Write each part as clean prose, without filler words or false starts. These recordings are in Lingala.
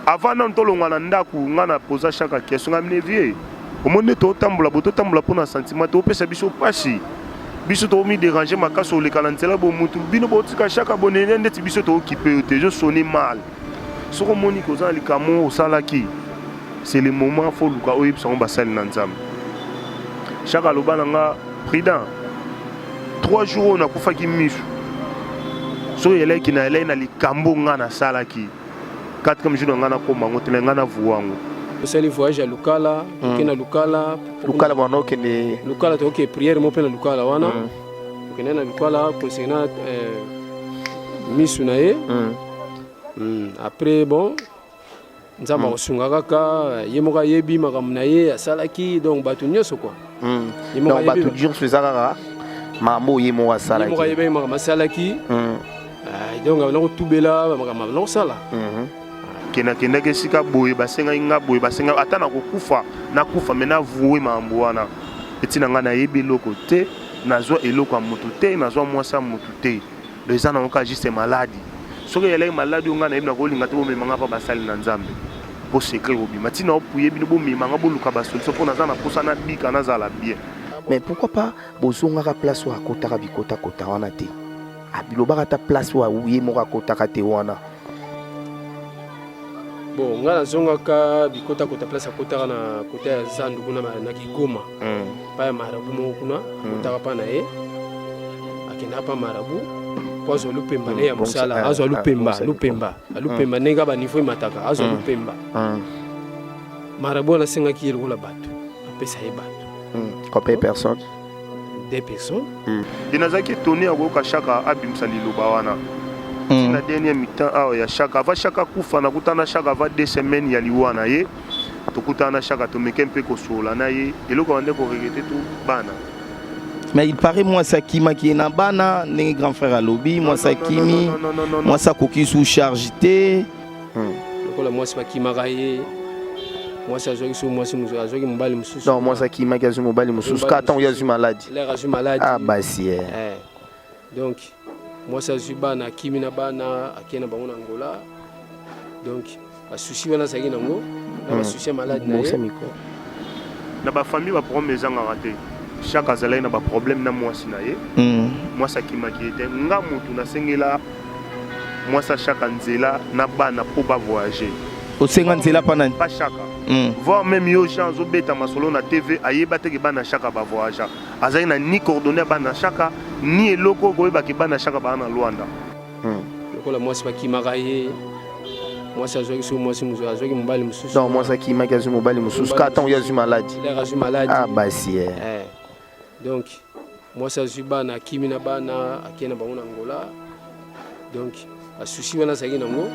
Avant nanu tolongwa na ndaku nga na poza Shaka question nga mine vieux omoni nde totambola bo totambola pona sentiment te opesa biso pasi biso to mi deranger makasi oleka na nzela bo mutu bino botika Shaka bonene ndeti biso to okipe yo te ezo sonner mal soki omoni ke oza na likambo osalaki c'est le moment faut luka oyebisa ngo basali na Nzambe Shaka aloba na nga prudent 3 jours oyo nakufaki misu soki eleki na eleki na likambo nga nasalaki Quatrième jour na nga nakoma yango te mais nga na voua yango. Tosali voyage ya Lukala, toke na Lukala. Lukala bana okende. Lukala toke prière mo pe na Lukala wana. Tokende na Lukala concernant misu na ye. Après bon Nzambe akosunga kaka ye moko ayebi makambo na ye asalaki donc bato nyonso quoi. Ye moko bato nyonso eza kaka makambo ye moko asalaki. Ye moko ayebi makambo asalaki. Donc abanda kotubela makambo abanda kosala. Ke nakendaki esika boye basengaki nga boye basengaki ata nakokufa nakufa me navoue makambo wana etina nga nayebi eloko te nazwa eloko ya motu te nazwa mwasi ya motu te donc eza nango kaka juste maladi soki eyalaki maladi oyo ngai nayebi nakolinga te bomema nga mpa basali na nzambe mpo secret kobima ntina opuye bino bomema nga boluka basolution mpo naza na mposa nabika nazala bien. Mais pourquoi pas bozongaka place oyo akotaka bikotakota wana te abilobaka ata place oyo ye moko akotaka te wana. Bon nga nazongaka bikotakota place akotaka na kota ya zandu kuna na Kigoma pa ya marabu moko kuna akotaka pa na ye akendaka pa marabu po azwa lupemba na ye ya mosala azwa lupemba lupemba lupemba ndenge ba niveau emataka azwa lupemba marabu wana asengaki ye lokola bato apesa ye bato. Combien de personnes? Deux personnes. Ye nazalaki étonné ya koyoka Shaka abimisa liloba wana. Na dernier mi-temps awa ya Shaka avant Shaka kufa nakutana Shaka avant 2 semaines ya liwa na ye tokutana na Shaka tomeke mpe kosolola na ye eloko bande ko regretter tout bana. Mais il paraît mwasi akimaki ye na bana ndenge grand frère alobi mwasi akimi mwasi akoki sous charge te. Lokola mwasi bakimaka ye mwasi azwaki so mwasi mosusu azwaki mobali mosusu. Non mwasi akimaki azwi mobali mosusu kaka ntango ye azwi maladi. Lere azwi maladi. Ah basi eh. Donc mwasi azwi bana akimi na bana akei na bango na Angola. Donc basusi wana azalaki nango na basusi ya maladi na ye. Na ba famille ba problème ezangaka te. Chaque azalaki na ba problème na mwasi na ye. Mwasi akimaki ye te. Nga mutu nasengela mwasi ashaka nzela na bana po ba voyager. Osenga nzela pa nani? Pa Shaka. Voir même yo Jean azobeta masolo na TV ayeba te ke bana Shaka ba voyagea. Azalaki na ni coordonnées ya bana Shaka ni eloko koyeba ke bana Shaka baa na Luanda. Lokola mwasi bakimaka ye mwasi azwaki so mwasi mosusu azwaki mobali mosusu. Non mwasi akimaki azwi mobali mosusu kaka ntango ye azwi maladi. Lere azwi maladi. Ah basi eh. Donc mwasi azwi bana akimi na bana akei na bango na Angola. Donc basusi wana azalaki nango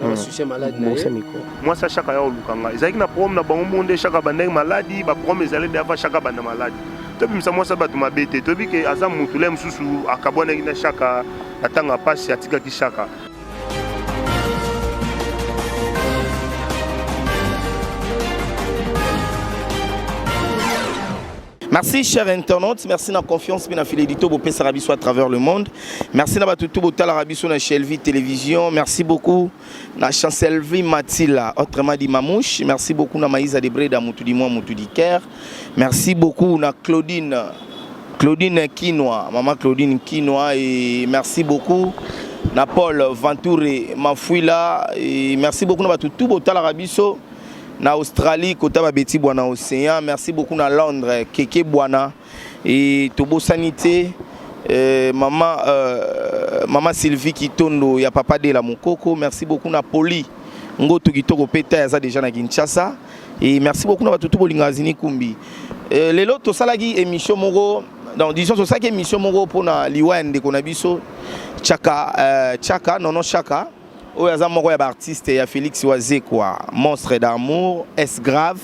na basusi ya maladi na ye. Mwasi ashaka ya koluka nga ezalaki na problème na bango moko nde shaka abandaki maladi ba problème ezali de avant shaka abanda maladi tobimisa mwasi ya bato mabe te toyebi ke aza mutu le mosusu akabwanaki na shaka na ntango ya pasi atikaki shaka. Merci chers internautes, merci na confiance pe na fidélité bopesaka biso à travers le monde. Merci na bato tout botalaka biso na Shelvie Télévision. Merci beaucoup na Chancelvie Matila, autrement dit Mamouche. Merci beaucoup na Maïsa de Breda Mutu di moi Mutu di Caire. Merci beaucoup na Claudine Claudine Kinoa, maman Claudine Kinoa et merci beaucoup na Paul Ventoure Mafuila et merci beaucoup na bato tout botalaka biso na Australie kota ba Betty Bwana Océan merci beaucoup na Londres Keke Bwana et tobosani te maman maman Sylvie Kitondo ya papa de la Mukoko merci beaucoup na Poli Ngoto kitoko peta aza déjà na Kinshasa et merci beaucoup na bato tout bolinga Zini Kumbi lelo tosalaki émission moko donc disons tosalaki émission moko pona liwa ya ndeko na biso Chaka Chaka nono Chaka oyo aza moko ya ba artiste ya Felix Wazekwa monstre d'amour est grave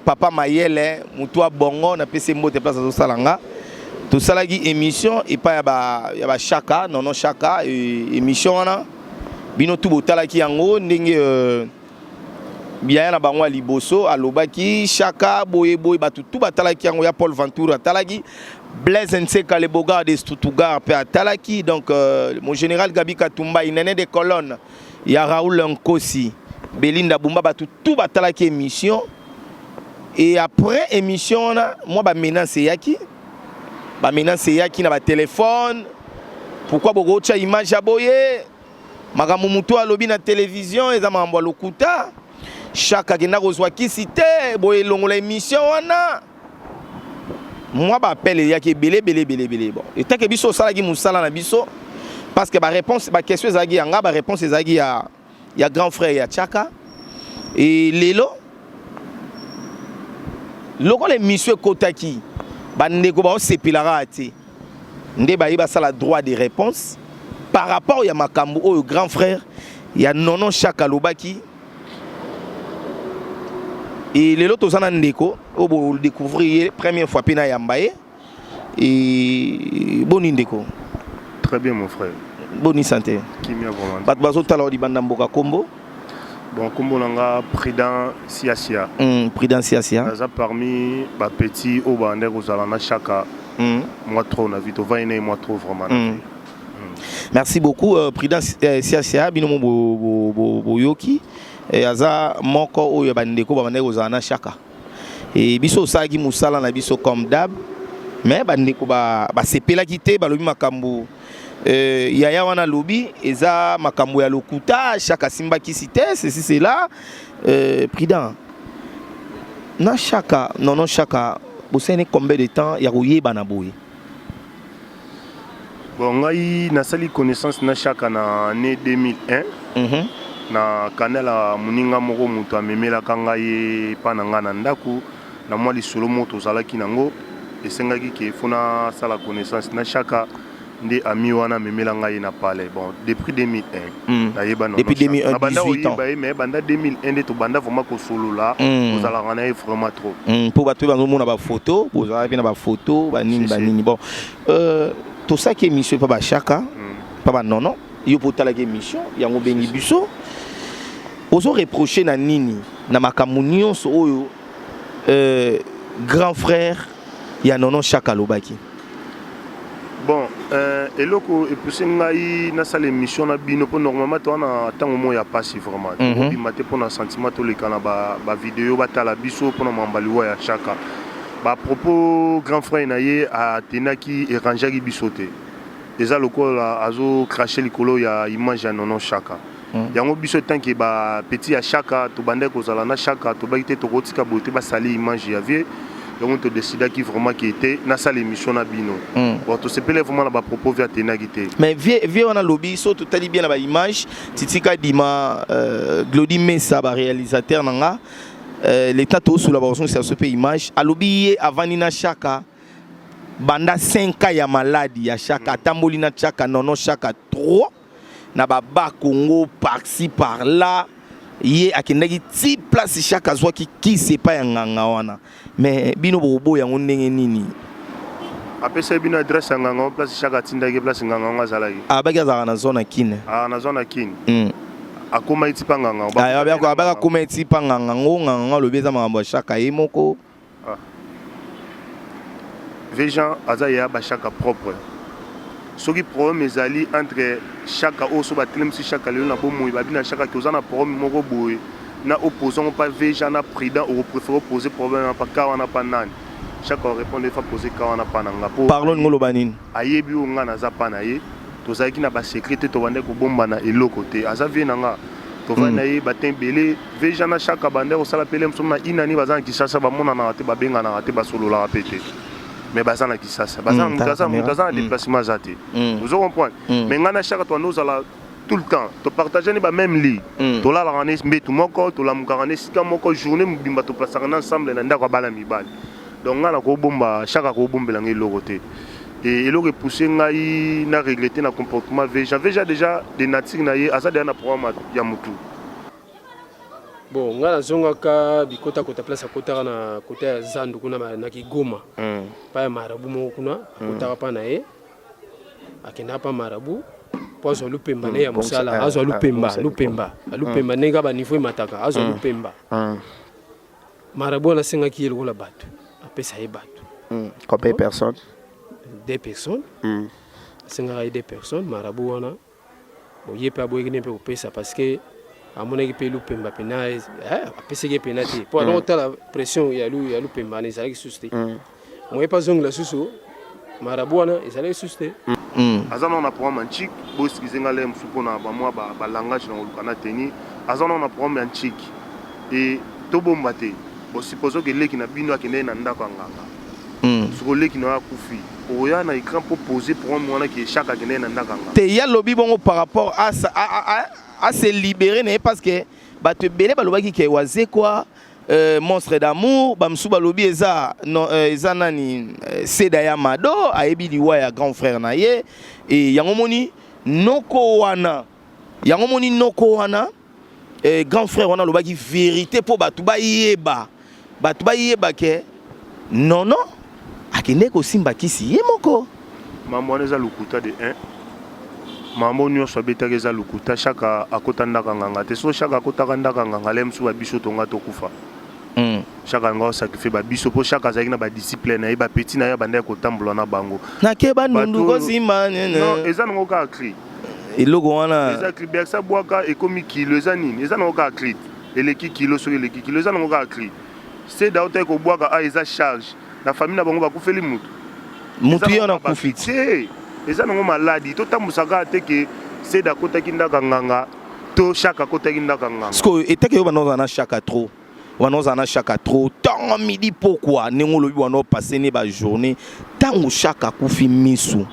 papa Mayele mutu bongo na pesi mbote place azosala nga tosalaki émission epai ya ba Chaka nono Chaka émission wana bino tu botalaki yango ndenge yaya na bango ya liboso alobaki Chaka boye boye bato tu batalaki yango ya Paul Ventour atalaki Blaise Nseka le Bogard de Stuttgart pe atalaki donc mon général Gabi Katumba inene de colonne ya Raoul Nkosi. Belinda Bumba, bato tout batalaki émission. Et après émission wana, mwa bamenace eyaki, bamenace eyaki na batelefone: pourquoi bokotya image ya boye? Makambo motu alobi na télévision eza makambo ya lokuta. Chaka akenda kozwa kisi te, boye elongola émission wana. Mwa baappel eyaki ebele ebele ebele ebele. Bon, etake biso osalaki mosala na biso, parce que baréponse, baquestion ezalaki ya nga, baréponse ezalaki ya grand frère ya Chaka. E lelo, lokola émission ekotaki, bandeko baosepelaka te nde baye basala droit de réponse par rapport ya makambo oyo grand frère ya Nono Chaka alobaki. E lelo toza na ndeko oyo bodécouvrir ye première fois mpe nayamba ye. E boni, ndeko? Très bien, mon frère. Boni santé? Kimia vraiment. Bato bazotala libanda mboka, kombo? Bon, kombo na nga Prudent Siasia. Prudent Siasia. Naza parmi bapetit oyo bande kozala na Chaka. Mwa trop na vie, tovandi na ye mwa trop vraiment na vie. Merci beaucoup, Prudent Siasia. Bino mo boyoki, aza moko oyo ya bandeko babandaki kozala na Chaka. E biso osalaki mosala na biso comme d'hab, mais bandeko basepelaki te, balobi makambo yaya wana alobi eza makambo ya lokuta, Chaka asimbakisi te, ceci cela. Prudent, na Chaka, Nono Chaka, bosali combien de temps ya koyebana boye? Bon, ngai nasali connaissance na Chaka na année 2001 na canal ya moninga moko. Moto amemelaka ngai epa na ngai na ndako na mwa lisolo moko tozalaki nango, esengaki ke fo nasala connaissance na Chaka. Nde ami wana amemela ngai na palais. Bon, depuis 2001 nayeba. Depuis 2001, 18 ans. Koyeba ye, mais banda 2001 nde tobanda vraiment kosolola. Kozalaka na ye vraiment trop. Mpo bato oyo bazomona bafoto, bozalaka mpe na bafoto banini. Si, si. Banini. Bon, tosalaki émission mpa bashaka, mpa banono. Yo mpo otalaki émission yango, obengi biso, ozoreproche na nini na makambo nyonso oyo grand frère ya Nono Chaka alobaki? Bon, eloko epuse ngai nasala émission na bino, mpo normalement toza na ntango moko ya pasi vraiment. Tokobima te mpo na sentiment, toleka na bavideo batala biso mpona makambo ya liwa ya Chaka. Bapropos grand frère na ye atenaki erangeaki biso te. Eza lokola azocrache likolo ya image ya Nono Chaka. Yango biso, tant que bapetit ya Chaka, tobandaki kozala na Chaka, tobaki te tokotika boye te basali image ya vieux. Yango todecidaki vraiment ke te nasala émission na bino. Bon, tosepeli vraiment na bapropos vieux atenaki te. Mais vieux wana alobi, so totali bien na baimage, titika dima Glodi Mesa, baréalisateur na nga, leta tosula bazongisa biso mpe image. Alobi ye avandi na Chaka banda 5 ans ya maladi ya Chaka. Atamboli na Chaka, Nono Chaka, 3 na baba Congo, par-ci par-là. Ye akendaki ti place Chaka azwaki kisi epai ya nganga wana. Mais bino bokoboya yango ndenge nini? Apesaki bino adresse ya nganga place Chaka atindaki, place nganga yango azalaki? Abaki azalaka na zone ya Kine. Ah, na zone ya Kine. Akomaki ti mpa nganga? Abaki akoma ti mpa nganga ngo, nganga ngo alobi eza makambo ya Chaka ye moko. Vieux Jean aza ya bashaka propre. Soki problème ezali entre Chaka oyo, so batelemisi Chaka lelo na bomoi, babi na Chaka ke oza na problème moko boye na opposant mpa vieux Jean na Prudent, okopréféré opose problème wana pa ka wana pa nani? Chaka orépondre fa pose ka wana pa na nga po Parlon, ningo oloba nini? Ayebi oyo nga naza pa na ye. Tozalaki na basecret te, tobandaki kobombana eloko te. Aza vieux na nga, tovandi na ye batin ebele. Vieux Jean na Chaka bande kosala pele mosusu na inani. Baza na Kinshasa, bamonanaka te, babenganaka te, basololaka mpe te, mais baza na Kinshasa, baza moto aza moto aza na déplacement aza te. Ozo comprendre? Mais ngai na Chaka tobanda ozala tout le temps, topartage ni bameme lit. Tolalaka ne mbetu moko, tolamukaka na esika moko, journée mobimba toplasaka na ensemble na ndako ya bana mibali. Donc ngai nakobomba Chaka, akobombela ngai eloko te. E eloko epousse ngai na regretter na comportement veja veja déjà de nature na ye, aza déjà na programme ya motu. Bon, ngai nazongaka bikotakota, place akotaka na kota ya zandu kuna na Kigoma, pa ya marabu moko kuna. Akotaka pa na ye, akendaka pa marabu mpo azwa lupemba ne ya mosala, azwa lupemba, lupemba, lupemba, ndenge baniveau emataka, azwa lupemba. Marabu wana asengaki ye lokola bato, apesa ye bato. Combien de personnes? Deux personnes. Asengaka ye deux personnes, marabu wana. Bon, ye mpe aboyaki ne mpe kopesa parce que Amonaki mpe lupemba mpena apesaki ye mpena te mpo alongo tala pression ya lupemba wana ezalaki susu te. Moye mpe azongela susu marabu wana ezalaki susu te. Aza nano na programme ya ntchik. Boexcuse nga le mosusu mpona bamwa balangage na koluka na teni. Aza nano na programme ya ntchik e tobomba te. Bosupose ke leki na bino akendeki na ndako ya nganga. Soki oleki na yo akufi, okoya na écran mpo poser programme wana ke chaque akendeki na ndako ya nganga? Te, ya lobi bongo par rapport à se libérer na ye, parce que bato ebele balobaki ke Wazekwa, monstre d'amour, bamosusu balobi eza no, eza nani, Seda ya Mado ayebi liwa ya grand frère na ye. E yango moni noko wana, yango moni noko wana, grand frère wana alobaki vérité mpo bato bayeba ke nono akende kosimba kisi ye moko. Mambo wana eza lokuta de 1. Mambo nyonso abetaki eza lokuta. Chaque akota ndako ya nganga te. So chaque akotaka ndako ya nganga, le mosusu babiso tonga tokufa. Chaque anga osacrifie babiso mpo chaque azalaki na badisciple na ye, bapeti na ye, abandaki kotambola na bango. Nake bandundu kosimba. Non, eza nango kaka cri. Eloko wana. Eza cri. Bersa bwaka ekomi kilo, eza nini? Eza nango kaka cri. Eleki kilo, soki eleki kilo, eza nango kaka cri. Seda otaki kobwaka a eza charge na famille na bango, bakufeli mutu. Mutu ye wana akufi. Te, eza nango maladi. Totambusaka te ke Seda akotaki ndako ya nganga to Chaka akotaki ndako ya nganga. Sikoyo etake yo banda ozala na Chaka trop, wana ozala na Chaka trop, ntongo, midi, pokwa, ndenge olobi wana opase ne bajournée. Ntango Chaka akufi misu,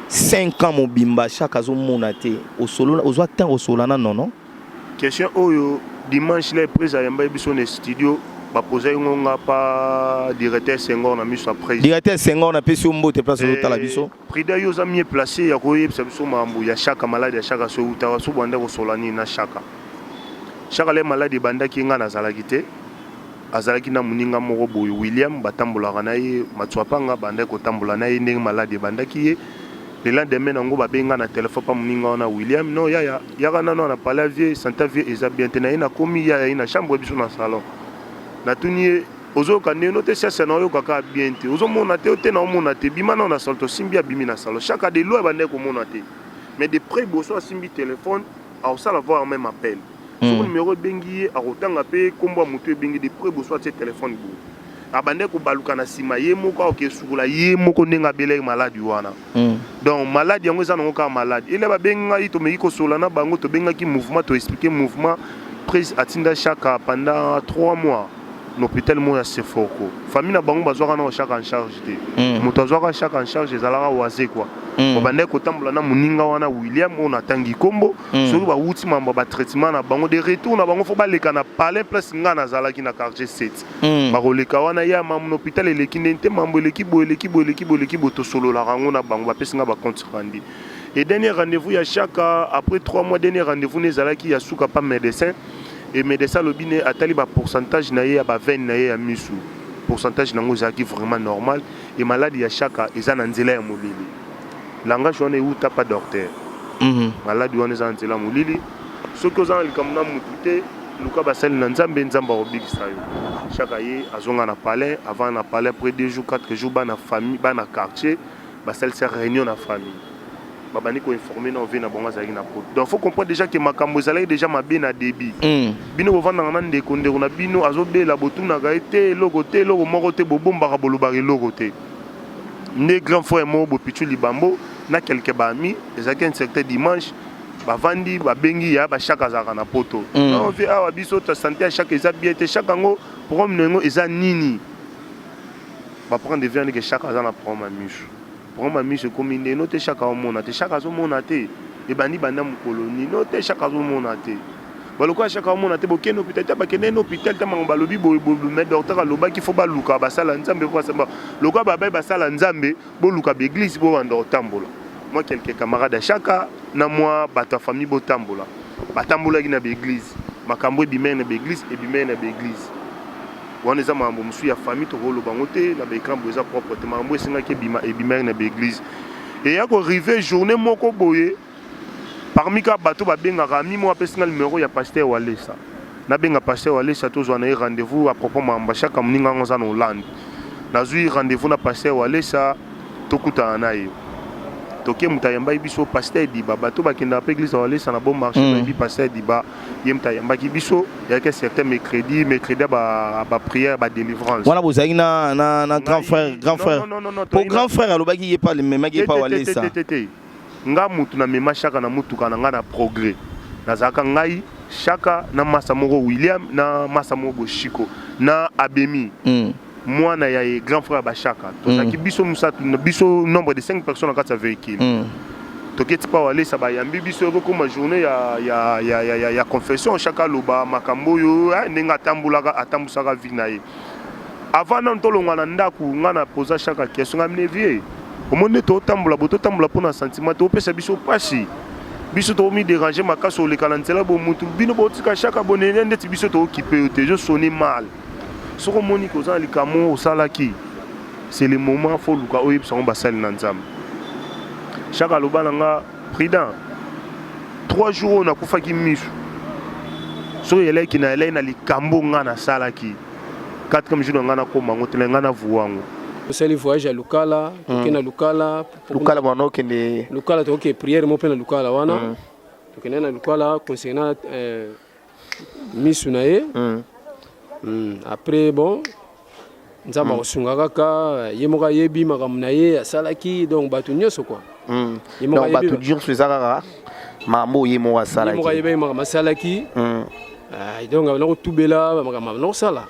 5 ans mobimba Chaka azomona te, ozwa ntango osolola na nono? Question oyo, dimanche la prise ayambaki biso na studio, bapozaki ngo nga pa directeur Senghor na miso ya prise. Directeur Senghor, napesi yo mbote place ozotala biso. Prida, yo oza mieux placé ya koyebisa biso makambo ya Chaka, maladi ya Chaka. So eutaka so banda kosola nini na Chaka? Chaka le maladi ebandaki, nga nazalaki te. Azalaki na moninga moko boye, William, batambolaka na ye Matsuapanga, bandaki kotambola na ye. Ndenge maladi ebandaki ye, le lendemain nango babenga na telefone pa moninga wana William: "Non yaya, yaka nano na palais, vieux santé vieux eza bien te." Na ye nakomi, yaya ye na chambre, biso na salon. Natuni ye: "Ozoyoka ndenge no te?" "Siasa, na oyoka kaka bien te." "Ozomona te?" "Te, na omona te, bima nano na salon." Tosimbi, abimi na salon. Chaka de loin abandaki komona te, mais de près boso asimbi telefone, akosala voir même appel. Soki numéro ebengi ye, akotanga mpe nkombo ya motu ebengi. De près boso atie telefone boye, abandaki kobaluka na nsima ye moko, akoke esukola ye moko ndenge abelaki maladi wana. Donc maladi yango eza nango kaka maladi. Ele babengi ngai, tomeki kosola na bango, tobengaki mouvement, toexplike mouvement. Prise atinda Chaka pendant 3 mois na hôpital moko ya Seforco. Famille na bango bazwaka nao Chaka en charge te. Moto azwaka Chaka en charge ezalaka Wazekwa. Babandaki kotambola na moninga wana William oyo natangi nkombo. Soki bawuti mambo ya batraitement na bango, de retour na bango, fo baleka na palais, place nga nazalaki na quartier 7. Bakoleka wana ya mambo na hôpital eleki ndenge te, mambo eleki boye, eleki boye, eleki boye, eleki boye. Tosololaka yango na bango, bapesi nga bacompte rendu. Et dernier rendez-vous ya Chaka après 3 mois, dernier rendez-vous ne ezalaki ya suka pa médecin. Et médecin alobi ne atali bapourcentage na ye ya baveine na ye ya misu, pourcentage nango ezalaki vraiment normal et maladi ya Chaka eza na nzela ya molili. Langage wana euta pa docteur. Maladi wana eza na nzela ya molili. Soki oza na likambo na mutu te, luka basali na Nzambe, Nzambe akobikisa yo. Chaka ye azonga na palais. Avant na palais, après 2 jours, 4 jours, bana famille, bana quartier basalisa réunion na famille, babandi koinforme na ove na bango azalaki na poto. Donc faut comprendre déjà ke makambo ezalaki déjà mabe na début. Bino bovandaka na ndeko, ndeko na bino azobela, botunaka ye te eloko te, eloko moko te, bobombaka, bolobaka eloko te. Nde grand frère moko bopichu libambo na quelque baami, ezalaki un certain dimanche, bavandi, babengi ya bachaka azalaka na poto. Non vieux, awa biso ta santé ya Chaka eza bien te. Chaka yango, problème na yango eza nini? Baprendre viande ke Chaka aza na problème ya miso. Problème ya miso ekomi nde no te, Chaka omona te, Chaka azomona te, ebandi banda mokolo nino te, Chaka azomona te. Balokola Chaka omona te, bokende hôpital te, bakende na hôpital te. Mango balobi boye boye, mais docteur alobaki fo baluka basala Nzambe, po lokola babai basala Nzambe, boluka baeglise, bobanda kotambola. Mwa quelques camarades ya Chaka na mwa bato ya famille botambola, batambolaki na baeglise. Makambo ebimai na baeglise, ebimai na baeglise wana, eza makambo mosusu ya famille, tokoloba yango te na baécran boye, eza propre te. Makambo esengaki ebima, ebimaki na baeglise. Eya koarrive journée moko boye, parmi ka bato babengaka, ami moko apesinga numéro ya pasteur Walesa. Nabenga pasteur Walesa, tozwa na ye rendez-vous à propos makambo ya Chaka. Moninga yango aza na Hollande. Nazwi rendez-vous na pasteur Walesa, tokutana na ye. Toke, moto ayambaki biso pasteur Diba. Bato bakendaka mpe église ya Walesa na Bon Marché. Bayebi pasteur Diba. Ye moto ayambaki biso, eyaki certain mercredi, mercredi ya baprière, badélivrance. Wana bozalaki na grand frère, grand frère? Non, non, non. Po grand frère alobaki ye pa lememaki ye pa Walesa. Te, te, nga mutu namema Shaka na mutuka na nga na Progrès. Nazalaka ngai, Shaka, na masa moko William, na masa moko Boshiko, na Abemi, mwana ya ye grand frère ya bashaka. Tozalaki biso misato, biso nombre de 5 personnes na kati ya véhicule. Toketi pa Walesa, bayambi biso. Ekokoma journée ya confession. Shaka aloba makambo oyo, ndenge atambolaka, atambusaka vie na ye. Avant nano tolongwa na ndako, nga na posa Shaka question. Nga mine: "Vieux, omoni nde totambola bo, totambola mpona sentiment te, opesa biso mpasi, biso tokomi déranger makasi. Oleka na nzela bo, mutu bino botika Shaka bonene ndeti biso tookipe yo te, ezosoni mal. Soki omoni koza na likambo osalaki, c'est le moment, faut luka oyebisa yango basali na Nzambe." Shaka aloba na nga: "Prudent, 3 jours oyo nakufaki miso, soki eleki na elai na likambo nga nasalaki, quatrième jour na ngai nakóma yango te, na ngai navuwa yango." Tosali voyage ya Lukala, toke na Lukala. Lukala wana okende? Lukala, tokoke prière mo mpe na Lukala wana. Tokende na Lukala concernant misu na ye. Après, bon, Nzambe akosunga kaka ye moko, ayebi makambo na ye asalaki. Donc bato nyonso quoi. Ye moko. Donc bato nyonso, eza kaka makambo oyo ye moko ye moko asalaki. Ayebi makambo asalaki. Ah, donc abanda kotubela makambo abanda kosala.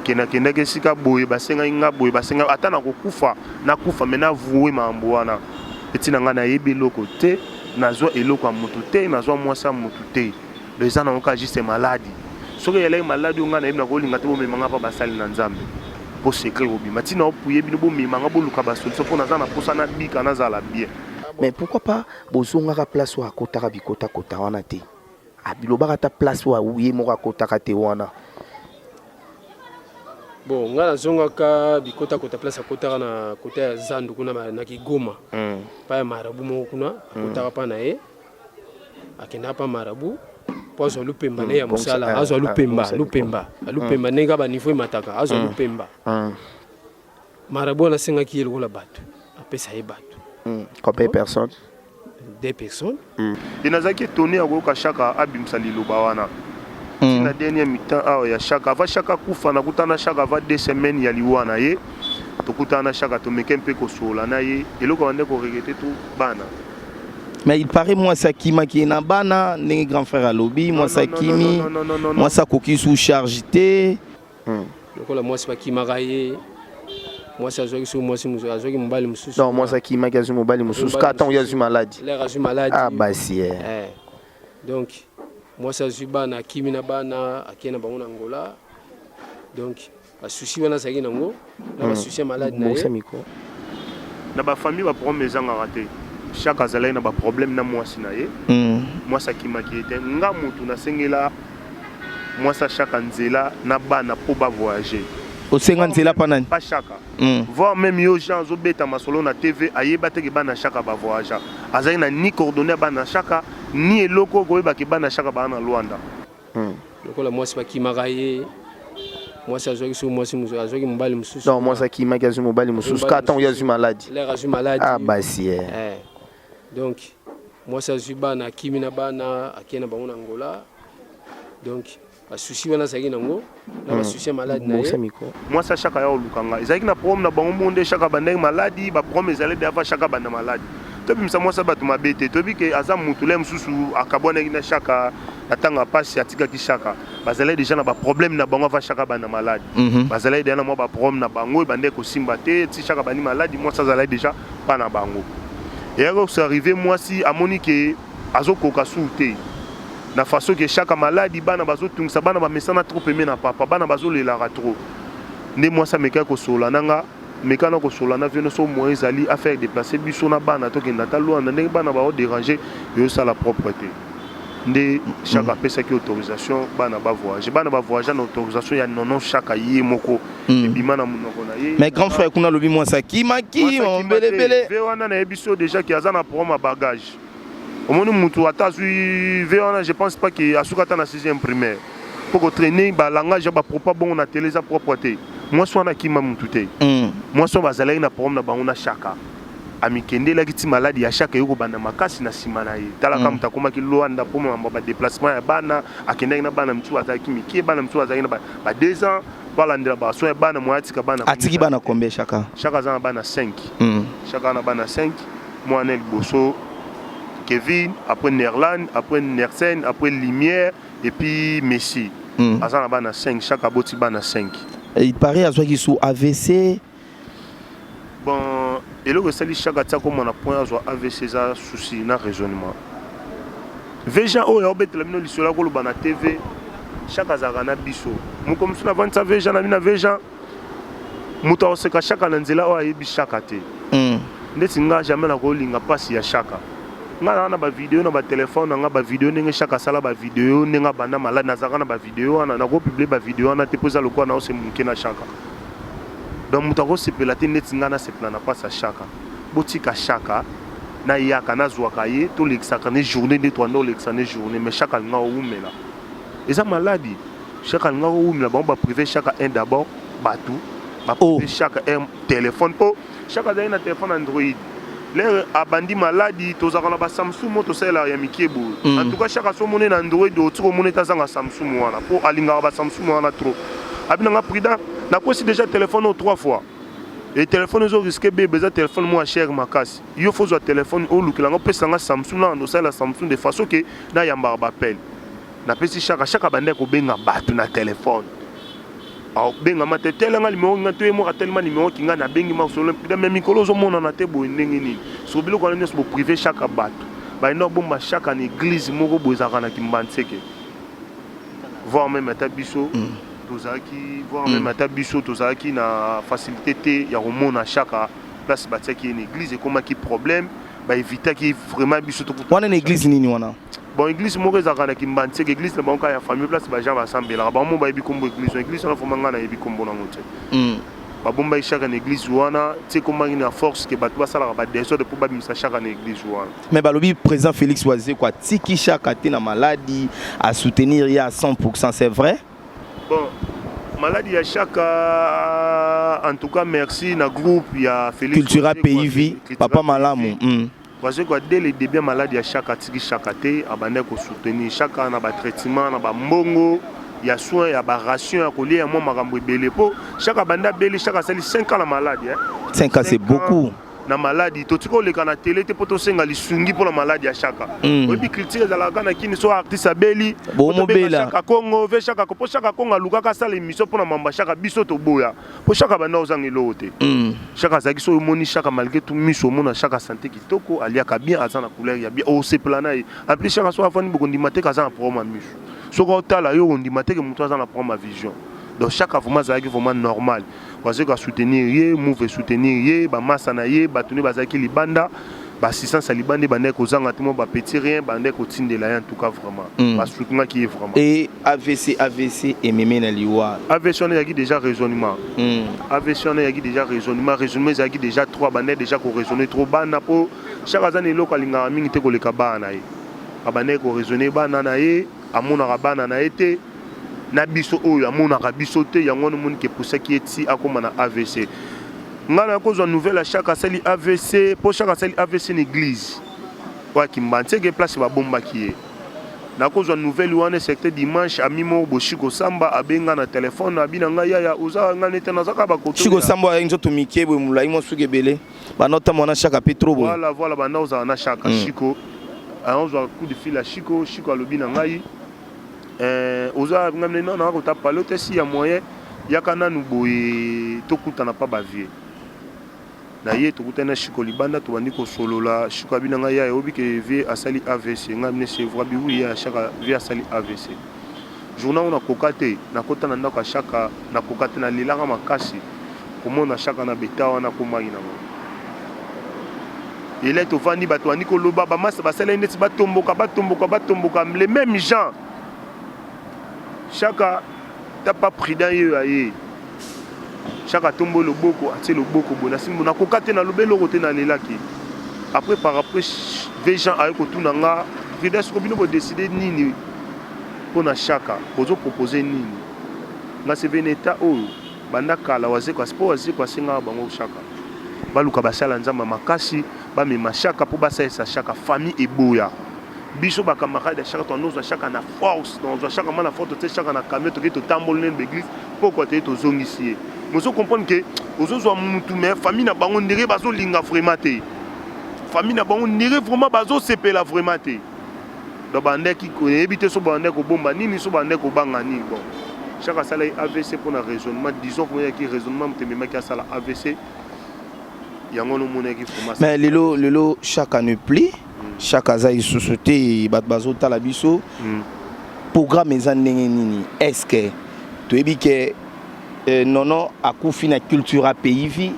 Kendakendaki esika boye, basengaki nga boye, basengaki ata na kokufa, nakufa me navue makambo wana. Etina ngai nayebi eloko te, nazwa eloko ya motu te, nazwa mwasi ya motu te. Donc eza nango kaka juste maladie. Soki eyalaki maladie oyo ngai nayebi, nakolinga te bomemanga mpa basali na Nzambe mpo secret kobima. Ntina opuye bino, bomemanga, boluka basolution, mpo naza na mposa nabika, nazala bien. Mais pourquoi pas bozongaka place oyo akotaka bikotakota wana te? Abilobaka ata place oyo ye moko akotaka te wana. Bon, ngai nazongaka bikotakota place akotaka na kota ya zandu kuna, na Kigoma, pa ya marabout moko kuna akotaka mpa na ye. Akendaka mpa marabout mpo azwa lupemba ne ya mosala. Azwa lupemba, lupemba, lupemba, ndenge kaka baniveau emataka, azwa lupemba. Marabout wana asengaki ye lokola bato, apesa ye bato. Combien de personnes? Deux personnes. E nazalaki étonné ya koyoka Shaka abimisa liloba wana. Ntina dernier mi-temps awa ya Shaka, avant Shaka kufa, nakutana Shaka avant 2 semaines ya liwa na ye. Tokutana na Shaka, tomeke mpe kosola na ye. Eloko bande koregretter to bana. Mais il paraît mwasi akimaki ye na bana, ndenge grand frère alobi. Mwasi akimi, mwasi akoki sous charge te. Lokola mwasi bakimaka ye, mwasi azwaki so mwasi mosusu, azwaki mobali mosusu. Donc mwasi akimaki, azwi mobali mosusu kaka ntango ye azwi maladie? L'heure azwi maladie. Ah, basi eh. Eh. Donc mwasi azwi bana, akimi na bana, akei na bango na Angola. Donc basusi wana azalaki nango na basusi ya maladie na ye. Micro. Na bafamille, baproblème ezangaka te. Shaka azalaki na baproblème na mwasi na ye. Mwasi akimaki ye te. Nga motu nasengela mwasi ashaka nzela na bana mpo bavoyage. Osenga nzela mpa nani? Pa Shaka. Voire même yo Jean azobeta masolo na TV, ayeba teke bana Shaka bavoyagea. Azalaki na ni coordonné ya bana Shaka, ni eloko koyebake bana Shaka baa na Lwanda. Lokola mwasi bakimaka ye, mwasi azwaki so mwasi mosusu, azwaki mobali mosusu. Donc mwasi akimaki, azwi mobali mosusu kaka ntango ye azwi maladie? L'heure azwi maladie. Ah, basi eh. Eh. Donc mwasi azwi bana, akimi na bana, akei na bango na Angola. Donc basusi wana azalaki nango na basusi ya maladie na ye. Micro. Mwasi ashaka ya koluka nga, ezalaki na problème na bango moko nde Shaka bandaki maladie. Baproblème ezali de avant Shaka banda maladie. Tobimisa mwasi ya bato mabe te. Toyebi ke aza mutu le mosusu akabwanaki na Shaka na ntango ya pasi, atikaki Shaka. Bazalaki déjà na baproblème na bango avant Shaka banda maladie. Bazalaki déjà na mwa baproblème na bango, ebandaki kosimba te ti Shaka bandi maladie. Mwasi azalaki déjà mpa na bango. Eyaki kos'arriver, mwasi amoni ke azokoka su te na façon ke Shaka maladie, bana bazotungisa, bana bamesana trop peme na papa, bana bazolelaka trop. Nde mwasi amekaki kosola na nga: "Meka na kosola na vieux, so moyen ezali, afaire déplacer biso na bana, tokende ata Lwanda, ndenge bana baodéranger, eyosala propre te." Nde Shaka apesaki autorisation, bana bavoyage. Bana bavoyage na autorisation ya nono Shaka ye moko, ebima na monoko na ye. Mais grand frère kuna alobi mwasi akimaki mbelebele. Vieux wana nayebi so déjà ke aza na problème ya bagage. Omoni mutu ata azwi vieux wana, je pense pas ke asuka ata na sixième primaire mpo kotraîner balangage ya bapropos bongo na télé, eza propre te. Mwasi wana akima mutu te. Mwasi oyo bazalaki na problème na bango na Shaka. Amikendelaki ti maladi ya Shaka eye kobanda makasi na nsima na ye. Talaka moto akomaki Luanda mpo mambo ya badéplacement ya bana, akendaki na bana misusu bazalaki mike, bana misusu bazalaki na ba 2 ans po alandela basoin ya bana, moya atika bana. Atiki bana combien, Chaka? Shaka aza na bana 5. Shaka aza na bana 5. Mwana ya liboso Kevin, après Nerland, après Nersen, après Lumière et puis Messi. Aza na bana 5, Shaka aboti bana 5. Il paraît azwaki su AVC. Bon, eloko esali Shaka tia komona point azwa AVC eza souci na raisonnement. Veja oyo aobetela bino lisolo akoloba na TV, Shaka azalaka na biso. Moko mosusu navandisa Veja na bino, Veja moto akoseka Shaka na nzela oyo ayebi Shaka te. Ndeti nga jamais nakolinga mpasi ya Shaka. Nga naa na bavideo na batelefone na nga, bavideo ndenge Shaka asala bavideo, ndenge abanda maladi, nazalaka na bavideo wana. Nakopublier bavideo wana te mpo eza lokola naose moke na Shaka. Donc moto akosepela te neti nga nasepela na mpasi ya Shaka. Botika Shaka nayaka, nazwaka ye, tolekisaka ne journée nde toanda olekisa ne journée. Mais Shaka alinga kowumela, eza maladi. Shaka alinga kowumela, bango bapriver Shaka un d'abord, bato bapriver. Oh. Shaka un téléphone, mpo Shaka azali na téléphone Android. Lere abandi maladi, tozalaka na baSamsung mo tosalelaka ya mike boye. En tout cas, Shaka so omoni na Android, otika omoni ete azanga Samsung wana mpo alingaka baSamsung wana trop. Abi nanga prudent, nakwesi déjà téléphone oyo trois fois e téléphone ezorisquer bebe. Eza téléphone moko ya cher makasi. Yo fo ozwa téléphone, olukela opesa nga Samsung na osalela Samsung de façon ke nayambaka baappel. Napesi Shaka. Shaka bandaki kobenga bato na telefone, abengama te, telanga numéro nga to ye moko atelema numéro ki nga nabengi masolo. Mais mikolo ozomonana te boye, ndenge nini? So biloko wana nyonso bopriver Shaka, bato bayenda kobomba Shaka na église moko boye ezalaka na Kimbanseke, voire même ata biso tozalaki, voire même ata biso tozalaki na facilité te ya komona Shaka. Place batiaki ye na église ekomaki problème, baevitaki vraiment biso. Wana na église nini wana? Bon, église moko ezalaka na Kimbanseke, église na bango kaka ya famille, place bajean basambelaka. Bango mo bayebi kombo église wana. Église wana vraiment ngai nayebi kombo nango te. Babombaki Shaka na église wana ti ekomaki na force ke bato basalaka badésordre mpo babimisa Shaka na église wana. Mais balobi président Félix Wazekwa atiki Chaka te na maladi, asoutenir ye à 100, c'est vrai? Bon, maladi ya Shaka, en tout cas merci na groupe ya Félix Cultura Wazekwa, Pays Vie. Cultura Papa Pays malamu. Vie. Parce que dès le début ya maladi ya Shaka, atiki Shaka te, abandaki kosoutenir Shaka na batraitement, na bambongo ya soin, ya baration ya kolia, ya mwa makambo ebele, mpo Shaka abandi abeli. Shaka asali 5 ans na maladi, hein. 5 ans, c'est 5 ans beaucoup. Na maladi, totika oleka na télé te mpo tosenga lisungi mpona maladi ya Shaka. Oyebi culture ezalaka na kini, so artiste abeli, Bomobela. Shaka Kongo ve Shaka, mpo Shaka Kongo alukaka asala émission mpona mamba Shaka. Biso toboya, mpo Shaka banda ozanga eloko te. Shaka azalaki, so omoni Shaka, malgré tout miso omona Shaka santé kitoko, aliaka bien, aza na couleur ya bien, osepela na ye. En plus, Shaka so afandi bokondima te aza na problème ya miso. Soki otala yo, ondima te ke moto aza na problème ya vision. Donc Shaka vraiment azalaki vraiment normal. Bazalaki asoutenir ye, move soutenir ye, bamasa na ye, bato nde bazalaki libanda, baassistance ya libanda ebandaki kozanga te, mwa bapetit rien bandaki kotindela ye. En tout cas vraiment basoutenaki ye vraiment. Et AVC, AVC ememe na liwa. AVC wana ezalaki déjà raisonnement. AVC wana ezalaki déjà raisonnement, raisonnement ezalaki déjà trop, abandaki déjà koraisonner trop bana, mpo Shaka aza na eloko alingaka mingi te koleka bana na ye. Abandaki koraisonner bana na ye, amonaka bana na ye te, na biso oyo amonaka biso te. Yango wana omoni ke epusaki ye ti akóma na AVC. Ngai na kozwa nouvelle ya Shaka asali AVC, mpo Shaka asali AVC na église oyo Akimbanseke, place babombaki ye. Nakozwa nouvelle wana secteur dimanche. Ami moko boshiko Samba abenga na telefone, abi na ngai: "Yaya, oza?" Ngai nete nazaka bakoto. Chiko Samba ayaki nzoto mike boye, molai, mwa suki ebele, banda otambola na Chaka mpe trop boye. Voilà, banda ozala na Chaka. Shiko azwa coup de fil ya Shiko. Shiko alobi na ngai: "Oza?" Ngai nano naka kota palo te, si ya moyen yaka nanu boye, tokutana pa bavieux na ye. Tokutani na Shiko libanda, tobandi kosolola. Shiko abi na ngai: "Ya, oyebi ke vieux asali AVC?" Ngai bine: "C'est vrai?" Abi: "Oui, ya Shaka, vieux asali AVC." Journal oyo nakoka te, nakota na ndako ya Shaka, nakoka te, nalelaka makasi komona Shaka na beta wana akomaki nango. Ele tovandi, bato bandi koloba, bamasa basala neti batomboka, batomboka, batomboka, les mêmes gens. Shaka ta pas prudent, ye oyo aye, Shaka atomboyi loboko, atie loboko boye na simbo. Nakoka te, naloba eloko te, nalelaki. Après, par après, ve Jean aye kotuna nga: "Prudent, soko bino bodécider nini mpo na Shaka? Bozopropose nini?" Nga sevene, eta oyo banda kala Wazekwa, mpo Wazekwa asengaka bango Shaka. Baluka basala Nzambe ya makasi, bamema Shaka mpo basalisa Shaka. Famille eboya. Biso ba camarade ya Shaka toanozwa Shaka na force, tozwa Shaka ma na force, totie Shaka na camion, toke totamboli nene ba église pokwa toye tozongisi ye. Mozo comprendre ke ozozwa mutu, mais famille na bango ndenge bazolinga vraiment te, famille na bango ndenge vraiment bazosepela vraiment te. Donc bandeki oyebi te so bandeki kobomba nini, so bandeki kobanga nini. Bon, Shaka asalaki AVC mpona raisonnement, disons koyaki raisonnement moto ememaki asala AVC yango nomonaki vraiment. Mais lelo lelo Shaka ne plus, Shaka aza lisusu te. Bato bazotala biso, programme eza ndenge nini? Est ce que toyebi ke Nono akufi na Culture Pays Vie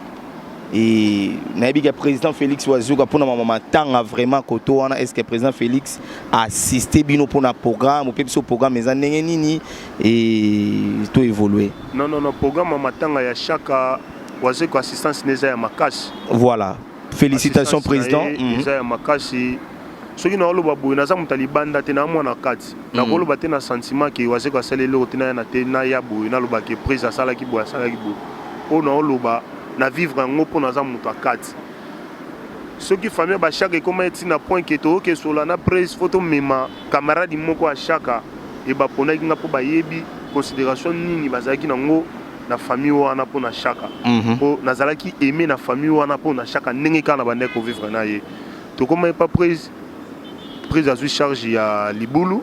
et nayebi ke président Félix Wazuka mpona mama matanga vraiment koto wana, est ce que président Félix assiste bino mpona programme ope biso programme eza ndenge nini et to évolue? Non, non, non, programme ya matanga ya Shaka, Wazeko assistance na eza ya makasi. Voilà, félicitations président. Eza ya makasi. Soki naoloba boye, naza moto ya libanda te, na mwana kati. Nakoloba te na sentiment ke Wazeko asali eloko te. Naya na te, naya boye, naloba ke prise asalaki boye, asalaki boye. Oyo naoloba na vivre yango mpo naza moto ya kati. Soki famille ya bashaka ekóma eti na point ke toyoki esola na prise, fo tomema camarade moko ya Shaka e baponaki nga mpo bayebi considération nini bazalaki nango na famille wana mpo na Shaka, mpo nazalaki aimé na famille wana mpo na Shaka, ndenge kaka na bandaki kovivre na ye. Tokóma epa prise, prise azwi charge ya libulu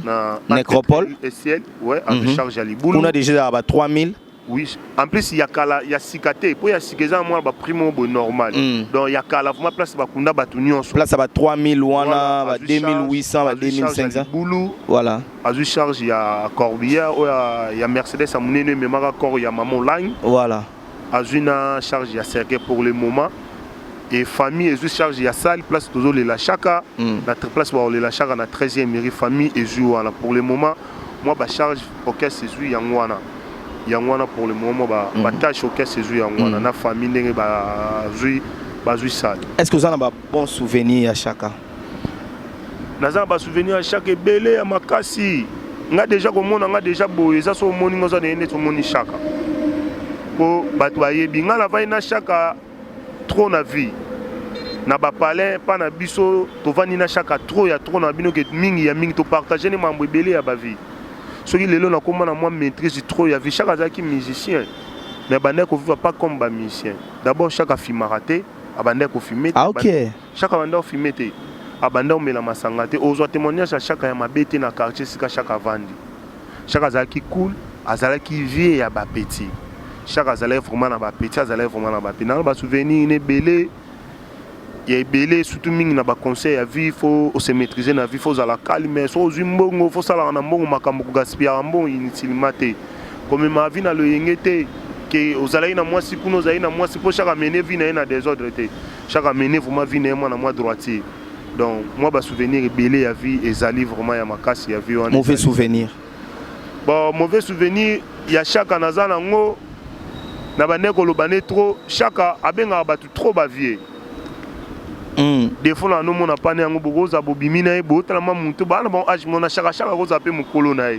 na Nécropole. Esiel, ouais, azwi charge ya libulu. Kuna déjà ezalaka ba 3000. Oui, en plus ya kala, ya sika te, mpo ya sika eza mwana baprix moko boye normal. Donc ya kala vraiment, place bakunda bato nyonso. Place ya ba 3000 wana, ba 2800, ba 2500. Libulu. Voilà. Azwi charge ya corbillard oyo ya Mercedes ya monene ememaka corps ya mama Olangi. Azwi na charge ya cercueil pour le moment et famille ezwi charge ya salle, place tozolela Chaka. Na place bakolela Chaka na 13e mairie, famille ezwi wana pour le moment. Mwa bacharge orchestre ezwi yango wana, yango wana pour le moment. Mwa batâche orchestre ezwi yango wana na famille ndenge bazwi salle. Est ce que oza na babon souvenir ya Chaka? Naza na basouvenir ya Chaka ebele ya makasi. Nga déjà komona nga déjà boye eza so omoni nga, oza na ye neti omoni Chaka, mpo bato bayebi nga navandi na Chaka trop na vie na bapalin mpa na biso. Tovandi na Chaka trop ya trop na bino ke mingi ya mingi, topartage ne mambo ebele ya bavie. Soki lelo nakóma na mwa maîtrise trop ya vie, Chaka azalaki musicien mais abandaki kovivre pas comme bamusicien. D'abord Chaka afimaka te, abandaki kofumer te. Ah, ok. Chaka abandaki kofumer te, abanda komela masanga te. Ozwa témoignage ya Chaka ya mabe te na quartier esika Chaka avandi. Chaka azalaki cool, azalaki vie ya bapetits. Chaka azalaki vraiment na bapetits, azalaki vraiment na bapetits. Nanga basouvenir na ebele ya ebele, surtout mingi na baconseil ya vie: faut ose maîtriser na vie, faut ozala calme. So ozwi mbongo, faut osalaka na mbongo makambo, kogaspillaka mbongo inutilement te, komema vie na loyenge te ke ozalaki na mwasi kuna, ozalaki na mwasi, mpo Chaka amene vie na ye na désordre te. Chaka amene vraiment vie na ye mwana mwa droitier. Donc mwa basouvenir ebele ya vie ezali vraiment ya makasi ya vie wana. Mauvais souvenir? Bon, mauvais souvenir ya Chaka naza nango na bandeko koloba ne trop. Chaka abengaka bato trop bavieux. Défaut na nomona pane yango, bokozala bobimi na ye, botala mwa motu baa na bango âge mona Chaka. Chaka kozala mpe mokolo na ye,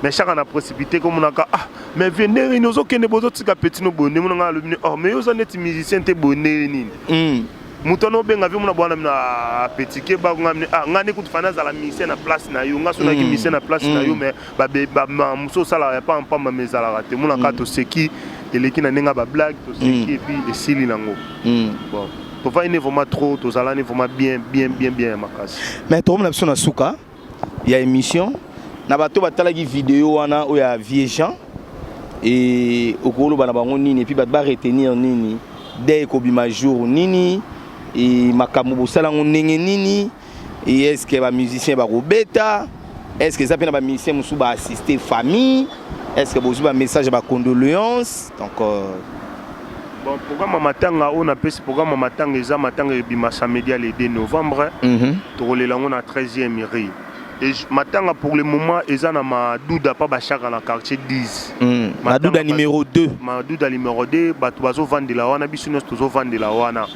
mais Chaka na précipité komonaka: «Ah, mais vieux, ndenge nini ozokende, bozotika petit no boye?» Ndenge monanga alobi: «Oh, mais yo oza neti musicien te, boye ndenge nini?» Moto wana obenga vieux mona bwana mina petit ke bakonga mine: «Ah, nga nde kutu fana azala musicien na place na yo. Nga so naki musicien na place na yo, mais mosu osalaka ya pampamba, mais ezalaka te.» Monaka toseki, eleki na ndenge ya bablague, toseki et puis esili nango. Bon, tovandi ne vraiment trop, tozalani vraiment bien, bien, bien, bien ya makasi. Mais tokomona biso na suka ya émission. Na bato batalaki video wana oyo ya vieux Jean e, okoloba na bango nini? Et puis bato baretenir nini de ekobima jour nini e makambo bosala yango ndenge nini? E est ce que bamusicien bakobeta? Est ce que eza mpe na bamusicien mosusu baassiste famille? Est ce que bozwi bamessage ya bacondoléance? Donc Bon, programme ya matanga oyo napesi, programme ya matanga eza matanga ebima samedi ya le 2 novembre. Tokolela yango na 13e rue. Et matanga pour le moment eza na Maduda pa bashaka na quartier 10. Maduda numéro 2. Maduda numéro 2. Bato bazovandela wana, biso nyonso tozovandela wana.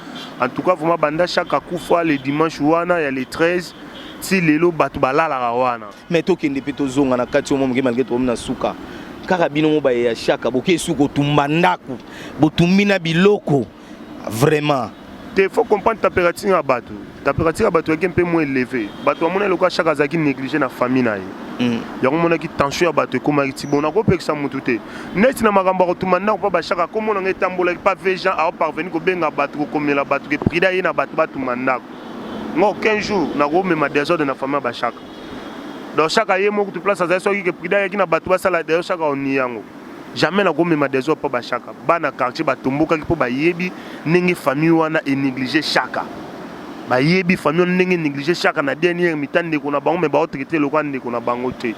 En tout cas vraiment, banda Chaka akufa le dimanche wana ya le 13 ti lelo, bato balalaka wana. Mais tokende mpe tozonga na kati omo moke, malgré tokomi na suka. Kaka bino mo baye ya Chaka, boke esu kotumba ndako, botumbi na biloko. Vraiment. Te, faut comprendre température ya bato. Température ya bato yaki mpe moins élevé. Bato bamona eloko ya Chaka azalaki négligé na famille na ye. Yango monaki tension ya bato ekomaki ti bon, nakopekisa motu te neti na makambo ya kotuma ndako mpo bashaka komona nga etambolaki pa ve Jean aoparvenir kobenga bato, kokomela bato ke prida ye na bato batuma ndako. Nga aucun jour nakomema désordre na famille ya bashaka. Donc Chaka ye moko tu place azali, soki ke prida ayaki na bato basala, d'ailleurs Chaka oni yango, jamais nakomema désordre mpo bashaka. Bana quartier batombokaki mpo bayebi ndenge famille wana enéglige Chaka, bayebi famille wana ndenge néglige Chaka na dernière mita ndeko na bango, me baotraite lokola ndeko na bango te.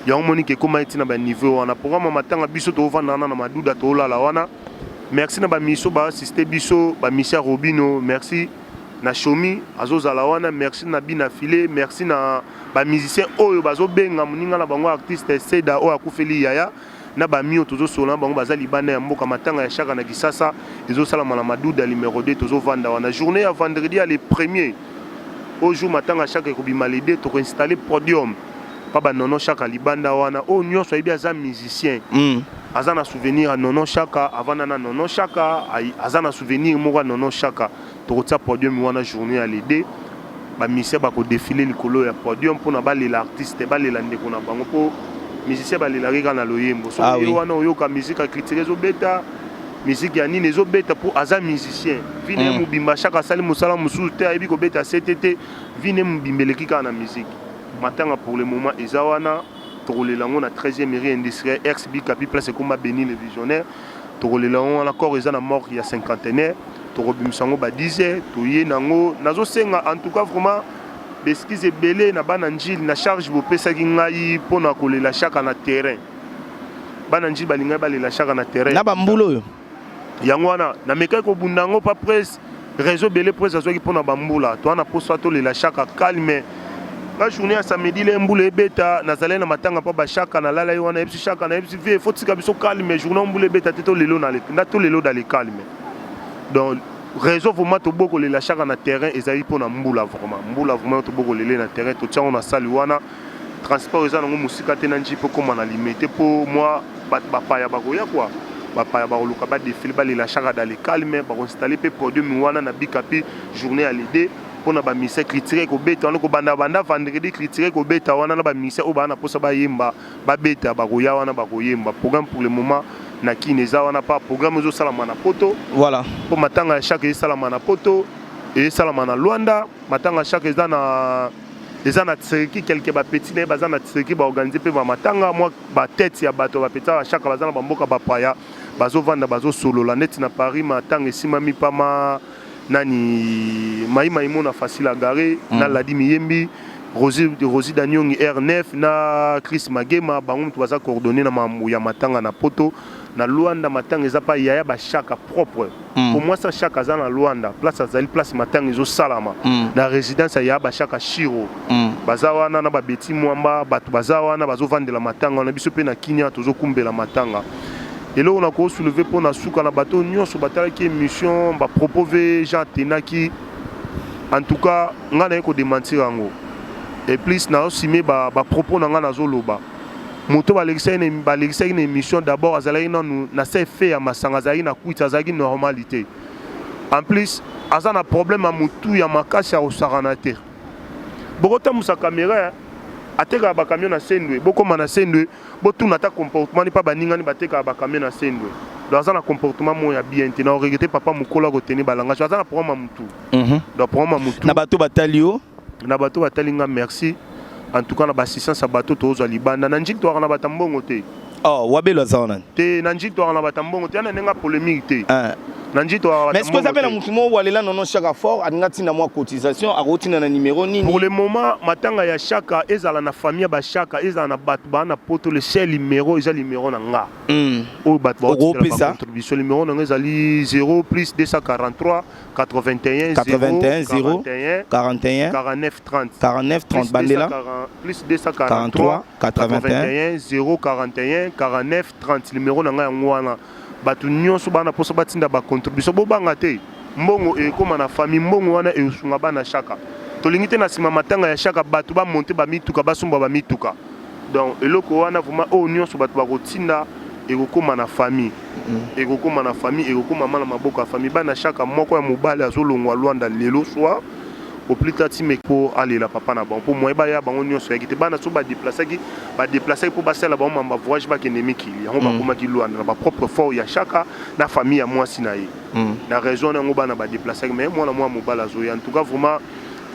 Yango moni ke ekóma ntina baniveau wana. Programme ya matanga, biso toovanda wana na Maduda, toolala wana. Merci na bamiso baassiste biso, bamisi ya Robino, merci na Shomi azozala wana, merci na Bina File, merci na bamusicien oyo bazobenga moninga na bango artiste Seda oyo akufeli yaya na bami oyo tozosola na bango baza libanda ya mboka. Matanga ya Chaka na Kisasa ezosalama na Maduda numéro 2. Tozovanda wana journée ya vendredi ya le premier au jour matanga ya Chaka ekobima le 2. Tokoinstalle podium pa banono Chaka libanda wana. Oyo nyonso ayebi aza musicien, aza na souvenir ya Nono Chaka, avanda na Nono Chaka, aza na souvenir moko ya Nono Chaka, tokotia podium wana journée ya le 2. Bamusicien bakodefile likolo ya podium mpona balela artiste, balela ndeko na bango, mpo musicien balelaki kaka na loyembo. Soki ye wana oyoka musique ya critique ezobeta, musique ya nini ezobeta, mpo aza musicien. Vie na ye mobimba, Chaka asali mosala mosusu te, ayebi kobeta sete te, vie na ye mobimba eleki kaka na musique. Matanga pour le moment eza wana, tokolela yango na 13e rue industrielle, ex Bikapi, place ekoma Beni le Visionnaire. Tokolela yango wana. Corps eza na morgue ya Cinquantenaire, tokobimisa yango ba 10 heures, toye nango. Nazosenga en tout cas vraiment baexcuse ebele na bana Njili na charge bopesaki ngai mpona kolela Chaka na terrain. Bana Njili balingai balela Chaka na terrain. Na bambula oyo. Yango wana namekaki kobunda yango pa presse, réseau ebele presse azwaki mpona bambula to wana poso tolela Chaka calme. La journée ya samedi le mbula ebeta, nazalaki na matanga mpo bashaka nalala ye wana. Yebisi Chaka, nayebisi vie faut tika biso calme, journée mbula ebeta te, tolelo na tolelo dans le calme. Donc réseau vraiment tobokolela Chaka na terrain ezali mpona mbula, vraiment mbula, vraiment tobokolele na terrain. Totia yango na sali wana. Transport eza nango mosika te na Nji mpo kóma na Limete, mpo mwa bato bapaya bakoya kwa bapaya bakoluka badefile, balela Chaka dans le calme. Bakoinstalle mpe podium wana na Bikapi journée ya le 2 mpona bamusicien critique ekobeta wana kobanda banda vendredi. Critique ekobeta wana na bamusicien oyo baa na mposa bayemba, babeta, bakoya wana bakoyemba. Programme pour le moment na Kini eza wana pa programme ezosalama na Poto. Mpo matanga ya Chaka esalama na Poto, esalama na Lwanda. Matanga ya Chaka eza na Turquie, quelque bapeti na ye baza na Turquie, baorganize mpe bamatanga. Mwa batete ya bato bapeti ya Chaka baza na bamboka bapaya, bazovanda, bazosolola neti na Paris. Matanga esimami pama nani Maimai na Facile Agare na Ladi Miyembi, Rosi, Rosi Daniongi R9 na Chris Magema, bango mutu baza coordonné na mambo ya matanga na Poto. Na Luanda matanga eza pa yaya bashaka propre. Po mwasi Chaka aza na Luanda, place azali, place matanga ezosalama na résidence ya yaya bashaka Shiro. Baza wana na babeti mwamba, bato baza wana bazovandela matanga wana. Biso mpe na Kinia tozokumbela matanga. Eloko na kosoulever mpo na suka na bato nyonso batalaki émission, bapropos ve Jean atenaki, en tout cas ngai naye kodémentir yango et plus naosime bapropos na ngai. Nazoloba moto balekisaki na émission, d'abord azalaki nanu na se fe ya masanga, azalaki na kwiti, azalaki normalité. En plus aza na problème ya motu ya makasi ya kosakana te. Bokotambusa caméra, atekaka bacamion na Sendwe, bokóma na Sendwe, botuna ata comportement ni mpa baningani batekaka bacamion na Sendwe. Donc aza na comportement moko ya bien te. Na oregretter papa mokolo akoteni balangage, aza na problème ya motu. Donc problème ya motu. Na bato batali yo. Na bato batali nga, merci en tout cas na baassistance ya bato tozwa libanda. Na Njili toyaka na bato ya mbongo te. Oh, Wabelo aza wana. Te, na Njili toyaka na bato ya mbongo te, yana ndenge ya polémique te. Na Njili toyaka Mais est-ce que oza mpe na motu moko walela Nono Chaka fort, alinga ntina mwa cotisation, akotinda na numéro nini? Pour le moment matanga ya Chaka ezala na famille ya bashaka, ezala na bato baa na Poto, le seul numéro eza numéro na nga oyo bato Okopesa. Contribution, numéro na nga ezali 0 plus 243 81 81 0 41 41 49 30. 49 30. Bandela. Plus 243 81 81 041 49 30, numéro na ngai yango wana. Bato nyonso bana mposa batinda bacontribution, bobanga te, mbongo ekóma na famille. Mbongo wana esunga bana Chaka. Tolingi te na nsima matanga ya Chaka bato bamonte bamituka, basomba bamituka. Donc eloko wana vraiment oyo nyonso bato bakotinda. Ekokóma na famille, ekokóma na famille, ekokóma ma na maboko ya famille. Bana Shaka, moko ya mobali azolongwa Lwanda lelo soir au plus tard time mpo alela papa na bango, mpo moye baya bango nyonso yaki te. Bana so badeplasaki, badeplasaki mpo basala bango mamba voyage, bakende mikili yango. Bakomaki Lwanda na bapropre effort ya Shaka na famille ya mwasi na ye. Na raison wana yango bana badeplasaki, mais mwana mwa mobali azoya. En tout cas, vraiment,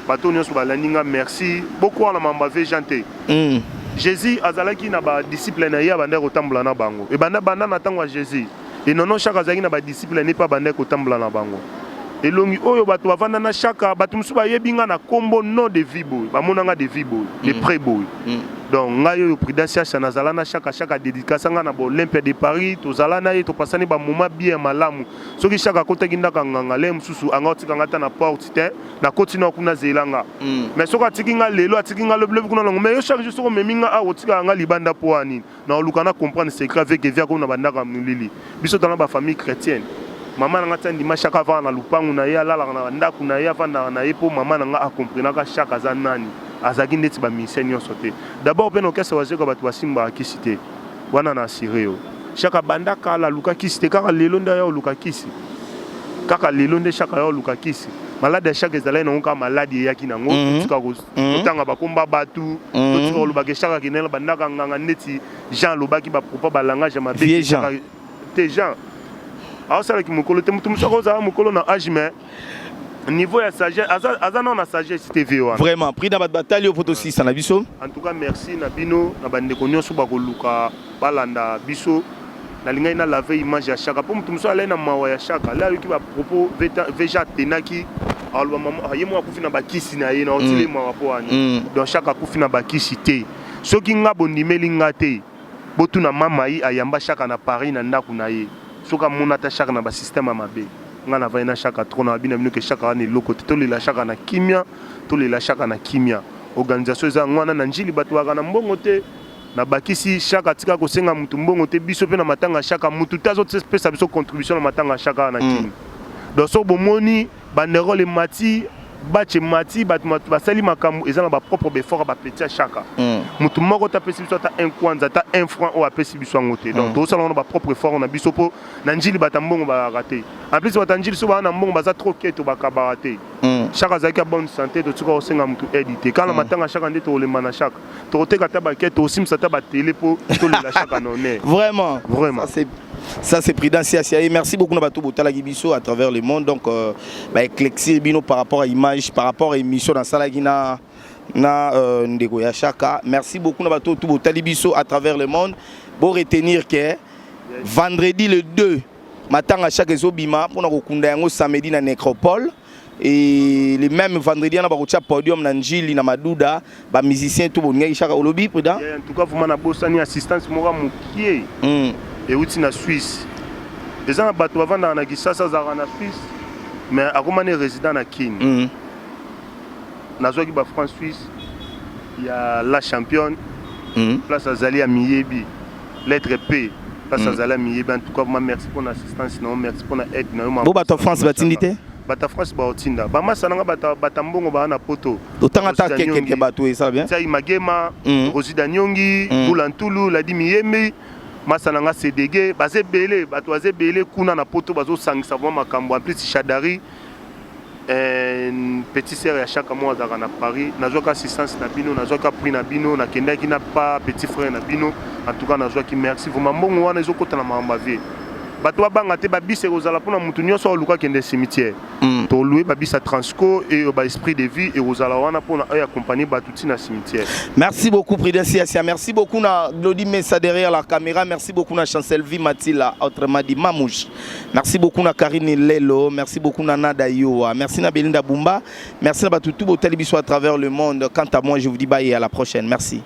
bato nyonso balandi nga, merci beaucoup. Wana mamba vejan te. Jésus azalaki na badisciple na ye, abandaki kotambola na bango. Ebanda banda na ntango ya Jésus enono, Shaka azalaki na badisciple na ye mpe abandaki kotambola na bango. Elongi oyo bato bavanda na Shaka, bato mosusu bayebi nga na nkombo nom de vie boye, bamona nga de vie boye, de près boye. Donc ngai oyo Prudence Acha, nazala na Shaka. Shaka dédicace nga na baOlympia de Paris, tozala na ye, topasani bamoma bien ya malamu. Soki Shaka akotaki ndako ya nganga le mosusu, anga otika nga ata na porte te, nakoti na kuna, zela nga. Mais soki atiki nga lelo, atiki nga lobi, lobi kuna longo. Mais yo, chaque jour soki omemi nga awa, otikaka nga libanda mpo ya nini? Na oluka na comprendre secret avec evia komi na bandako ya molili. Biso tala bafamille chrétienne. Mama na nga tia ndima Shaka avanda na lupangu na ye, alalaka na bandako na ye, avandaka na ye, mpo mama na nga akomprenaka Shaka aza nani. Azalaki ndeti bamusicien nyonso te. D'abord mpe na orchestre Wazekwa, bato basimbaka kisi te wana. Na assuré yo, Shaka banda kala aluka kisi te. Kaka lelo nde aya oluka kisi, kaka lelo nde Shaka aya oluka kisi. Maladi ya Shaka ezalaki nango kaka maladi eyaki nango. Totika kotanga bakomba bato, totika kolobaka Shaka akendaki na bandako ya nganga ndeti Jean alobaki bapropos, balangage ya mabe. Vieux Jean. Te, Jean aosalaki mokolo te. Moto mosusu akozala mokolo na age, mais niveau ya sagesse, aza nao na sagesse te, vie wana. Vraiment, prix na bato batali yo mpo tosisa na biso. En tout cas, merci na bino, na bandeko nyonso bakoluka balanda biso. Nalingai na lave image ya Shaka, mpo moto mosusu alai na mawa ya Shaka le ayoki bapropos veja atenaki, aloba mama ye moko akufi na bakisi na ye na otile mawa mpo wani. Donc Shaka akufi na bakisi te. Soki nga bondimeli nga te, botuna mama ye ayamba Shaka na Paris na ndako na ye, soki amona ata Shaka na basystème ya mabe. Nga navandi na Shaka trop na babina bino ke Shaka wana eloko te. Tolela Shaka na kimia, tolela Shaka na kimia. Organisation eza yango wana na Njili, bato baka na mbongo te. Nabakisi, Shaka atika kosenga mutu mbongo te. Biso mpe na matanga ya Shaka, mutu te azopesa biso contribution na matanga ya Shaka wana na Kini. Donc soki bomoni banderole emati, batch emati, bato basali makambo, eza na bapropre baeffort ya bapeti ya Shaka. Mutu moko te apesi biso ata un kwanza, ata un franc oyo apesi biso yango te. Donc tozosala wana bapropre effort na biso, mpo na Njili bato ya mbongo bazalaka te. En plus, bato ya Njili so baa na mbongo, baza trop keto, bakabaka te. Shaka azalaki ya bonne santé, totika kosenga mutu aide te. Kaka na matanga Shaka nde tokolemba na Shaka, tokoteka ata bake, tokosimisa ata batele mpo tolela Shaka na honneur. Vraiment. Vraiment. Ça, c'est Prudence Siasia. Merci beaucoup na bato botalaki biso à travers le monde. Donc ba éclaircir bino par rapport à image, par rapport à émission na salaki na ndeko ya Shaka. Merci beaucoup na bato tout botali biso à travers le monde. Bo retenir que vendredi le 2, matanga Shaka ezobima mpona kokunda yango samedi na nécropole, et le même vendredi wana bakotia podium na Njili na Maduda. Bamusicien to bolingaki Shaka, olobi Prudent. Yeah, en tout cas vraiment, nabosani assistance moko ya mokie euti na Suisse. Eza na bato bavandaka na Kisasa, azalaka na Suisse mais akomani résident na Kine. Nazwaki bafranc suisse ya la championne. Place azali ya miyebi, lettre P, place azali ya miyebi. En tout cas vraiment, merci mpona assistance na yo, merci mpona aide na yo. Bo bato ya France batindi te? Bato ya France baotinda, bamasa nanga bata mbongo baa na Poto. Otanga ata kekeke bato, esala bien. Tiai Magema, Rosida Nyongi, Bula Ntulu, Ladi Miyembi, masa na nga CDG, baza ebele. Bato baza ebele kuna na Poto, bazosangisa vraiment makambo. En plus, Shadari, petit sœur ya Chaka moko azalaka na Paris, nazwaki assistance na bino, nazwaki appui na bino, nakendaki na pa petit frère na bino. En tout cas nazwaki, merci vraiment. Mbongo wana ezokɔta na makambo ya vie. Bato babanga te, babisi ekozala mpona motu nyonso aoluka akende cimetière. Tolue babisi ya Transco e baesprit de vie ekozala wana mpona oyo accompagne bato ntina cimetière. Merci beaucoup, Prudence Siasia. Merci beaucoup na Glody Messa derrière la caméra. Merci beaucoup na Chancelvi Matila, autrement dit Mamouche. Merci beaucoup na Karine Lelo. Merci beaucoup na Nada Yoa. Merci na Belinda Bumba. Merci na Batutu Botali biso à travers le monde. Quant à moi, je vous dis bye et à la prochaine. Merci.